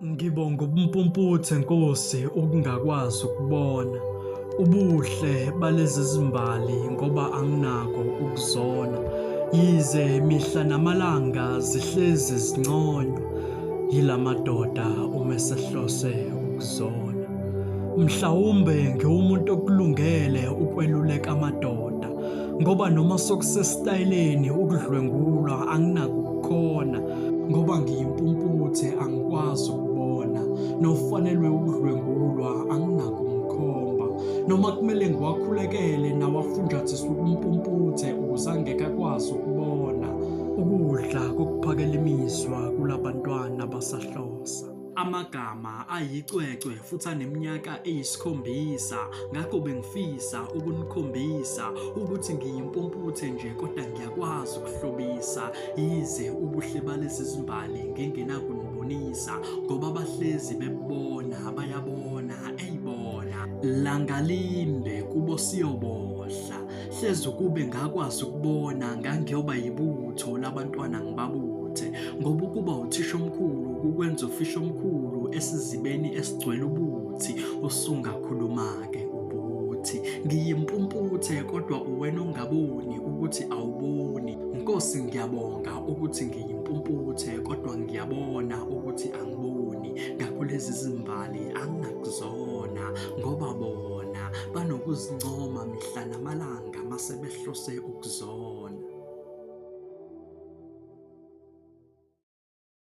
Ngibonga ubumpumputhe Nkosi ukungakwazi ukubona ubuhle balezi zimbali ngoba anginako ukuzona, yize mihla namalanga zihlezi zinconywa yilamadoda uma esehlose ukuzona. Mhlawumbe ngiwumuntu okulungele ukweluleka amadoda ngoba noma sokusesitayeleni ukudlwengulwa anginakukhona ngoba ngiyimpumputhe angikwazi ukubona, nofanelwe ukudlwengulwa anginakumkhomba, noma kumele ngiwakhulekele nawafunjathiswa ubumpumputhe ukuze angeke akwazi ukubona. Ukudla kokuphakela imizwa kulabantwana basahlosa. Amagama ayicwecwe futhi aneminyaka eyisikhombisa, ngakho bengifisa ukunikhombisa ukuthi ngiyimpumputhe nje kodwa ngiyakwazi ukuhlobisa, yize ubuhle balezi zimbali ngingenakunibonisa ngoba bahlezi bebona, bayabona eyibona. Langalimbe kubo siyobohla, hlezi ukube ngakwazi ukubona ngangiyoba yibutho labantwana ngibabuthe, ngoba ukuba uthisha omkhulu kukwenza ufisha omkhulu esizibeni esigcwele ubuthi, usungakhuluma-ke ubuthi. Ngiyimpumputhe kodwa uwena ongaboni ukuthi awuboni. Nkosi ngiyabonga ukuthi ngiyimpumputhe kodwa ngiyabona ukuthi angiboni. Ngakho lezi zimbali anginakuzona ngoba bona banokuzincoma mihla namalanga mase behlose ukuzona.